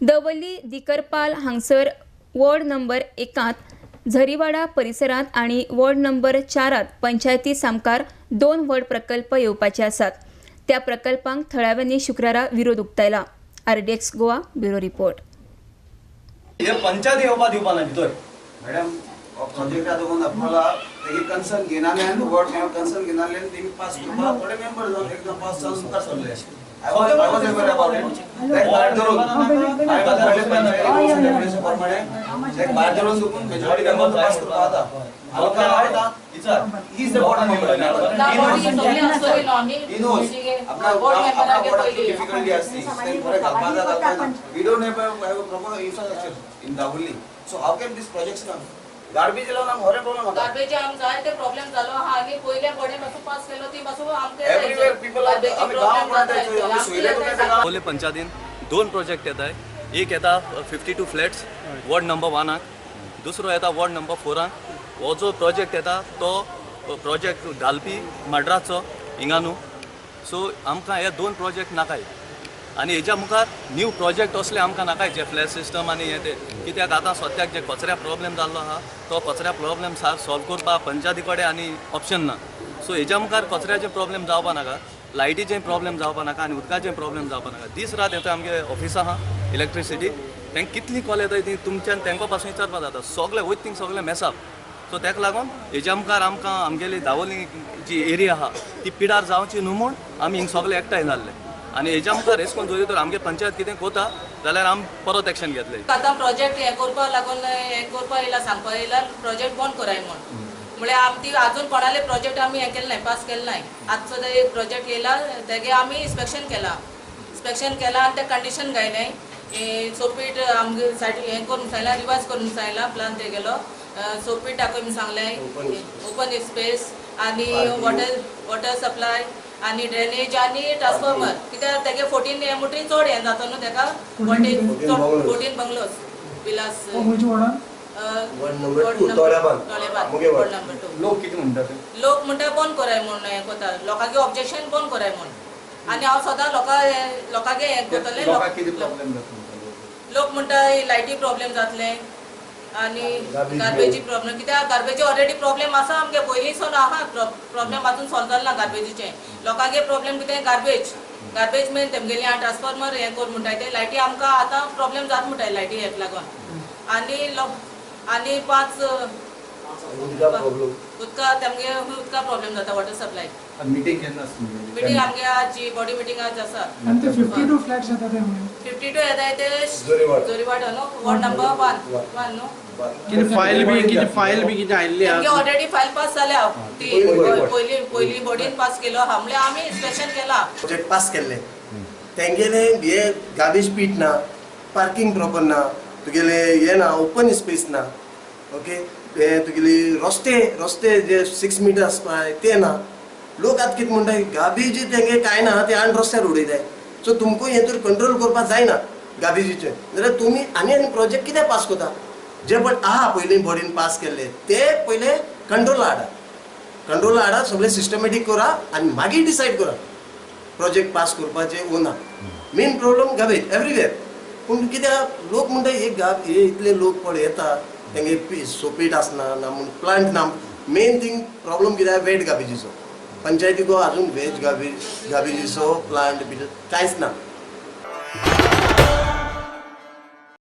दवर्ली दिकरपाल हांगसर ward number 1 झरीवाडा परिसरांत आनी वॉर्ड नंबर 4 पंचायती सामकार 2 व्हड प्रकल्प येवपाचे आसात. त्या प्रकल्पांक थळाव्यांनी शुक्रारा विरोध उक्तायला. RDX Goa bureau report. हे पंचायत येवपा दिवपा ना भितर मॅडम प्रोजेक्ट आतां आपल्याला तेगे कन्सर्न घेणाले आनी वॉर्ड मेंबर कन्सर्न घेणाले आनी तेमी पास करपाक थोडे मेंबर जावन एकदम पास जावन मुखार सरले. I was aware about it. That बाहेर धरून प्रमाणे भायर धरून चुकून मेजॉरिटी मेंबर पास करपा आता. He is the ward member. He knows. आपला वॉर्डाक डिफिकल्टी आसली बरें घालपा जाय घालपा. We don't have a proper infrastructure in Dabolim. So how can this projects come? Garbage लावन आमकां होरे प्रॉब्लेम जाता. गार्बेज आमकां जायते प्रॉब्लेम जालो आहा आनी पयले बोर्डे पासून पास केलो ती पासून आमकां एवरीवेअर पीपल आर आमी गांव म्हणटाय आमी सोयरे करता. दाबोळी पंचायतीन 2 प्रोजेक्ट येताय. एक येता 52 फ्लॅट्स वॉर्ड नंबर 1, दुसरो येता वॉर्ड नंबर 4. हो जो प्रोजेक्ट येता तो प्रोजेक्ट घालपी मड्राचो हिंगा न्हू. सो आमकां हे 2 प्रोजेक्ट नाकाय आनी हेज्या मुखार न्यू प्रोजेक्ट असले आमकां नाकाय जे फ्लॅट सिस्टम आनी हे ते, कित्याक आतां सद्याक जे कचऱ्या प्रॉब्लेम जाल्लो आहा तो कचऱ्या प्रॉब्लेम सार सॉल्व करपाक पंचायती कडेन आनी ऑप्शन ना. सो हेज्या मुखार कचऱ्याचे प्रॉब्लेम जावपा नाका, लायटीचे प्रॉब्लेम जावपा नाका आनी उदकाचे प्रॉब्लेम जावपा नाका. दीस रात येता आमगे ऑफिसां आहा इलेक्ट्रिसिटी, तांकां कितली कॉल येता ती तुमच्यान तांकां पासून विचारपा जाता. सगळे वयता थिंग सगळे मेसाप. सो ताका लागून हेज्या मुखार आमकां आमगेली दावोली जी एरिया आहा ती पिडार जावची न्हू म्हूण आमी हिंग सगळे एकठांय जाल्ले. आनी हेज्या मुखार हेच कोण जरी तर आमगे पंचायत कितें कोता जाल्यार आमी परत एक्शन घेतले. आतां प्रोजेक्ट हें करपाक लागून हें करपाक येयला सांगपाक येयला प्रोजेक्ट बंद कराय म्हूण. म्हळ्यार आमी ती आजून कोणाले प्रोजेक्ट आमी हें केलें नाय, पास केलें नाय. आतां सुद्दां एक प्रोजेक्ट येयला तेगे आमी इन्स्पेक्शन केलां. इन्स्पेक्शन केलां आनी तें कंडिशन घायलें. सोपीट आमगे सायड हें करूंक सांगलां, रिवायज करूंक सांगलां प्लान तेगेलो. सोपीट दाखय म्हूण सांगलें, ओपन स्पेस आनी वॉटर सप्लाय आनी ड्रेनेज आनी ट्रान्सफॉर्मर. कित्याक तेगे 14 हें म्हणटकीर चड हें जाता न्हू तेका वोल्टेज 14 बंगलोज विलास वॉर्ड नंबर 2. लोक कितें म्हणटा? लोक म्हणटा बंद कराय म्हूण हें करता, लोकांगे ऑब्जेक्शन बंद कराय म्हूण. आनी हांव सदां लोकांगे हें करतलें. लोक म्हणटा लायटी प्रॉब्लेम जातले आनी गार्बेजी प्रॉब्लेम. कित्याक गार्बेजी ऑलरेडी प्रॉब्लेम आसा आमगे पयलीं सून आहा प्रॉब्लेम, आजून सॉल्व जालो ना गार्बेजीचे. लोकांगे प्रॉब्लेम कितें गार्बेज, गार्बेज मेन तेमगेली आनी ट्रान्सफॉर्मर हें कर म्हणटाय ते लायटी आमकां आतां प्रॉब्लेम जाता म्हणटाय लायटी हेक लागून. आनी लोक आनी 5 उदका तेमगे उदका प्रॉब्लेम जाता वॉटर सप्लाय. मिटींग केन्ना आसता? मिटींग आमगे आज बॉडी मिटींग आज आसा. आनी ते 52 फ्लॅट्स येता ते 52 येता ते जोरीवाडो न्हू वॉर्ड नंबर 1 न्हू. कितें फायल बी कितें फायल बी कितें आयिल्ली आहा? ऑलरेडी फायल पास जाल्या ती पयली बॉडीन पास केलो आहा. म्हणल्यार आमी इन्स्पेक्शन केला. प्रोजेक्ट पास केल्ले तेंगेले हे गार्बेज पीट ना, पार्किंग प्रॉपर ना, तुगेले हे ना, ओपन स्पेस ना, ओके ते तुगेली रस्ते रस्ते जे 6 मिटर आसपाय ते ना. लोक आतां कितें म्हणटा गार्बेज तेंगे कांय ना ते आनी रस्त्यार उडयताय. सो तुमकां हें तर कंट्रोल करपाक जायना गार्बेजीचें, जाल्यार तुमी आनी आनी प्रोजेक्ट कित्याक पास करता? जे पण आहा पयलीं बॉडीन पास केल्ले ते पयले कंट्रोला हाडा, कंट्रोला हाडा, सगळें सिस्टमॅटीक करा आनी मागीर डिसायड करा प्रोजेक्ट पास करपाचें वो ना. Main problem garbage everywhere. पूण कित्याक लोक म्हणटा हे हे इतले लोक पळय येता तेंगे सोपीट आसना ना म्हूण प्लांट ना. मेन थींग प्रॉब्लम कित्याक वेट गार्बेजीचो. पंचायतीको अजून वेज गार्बेजीचो प्लांट बी कांयच ना.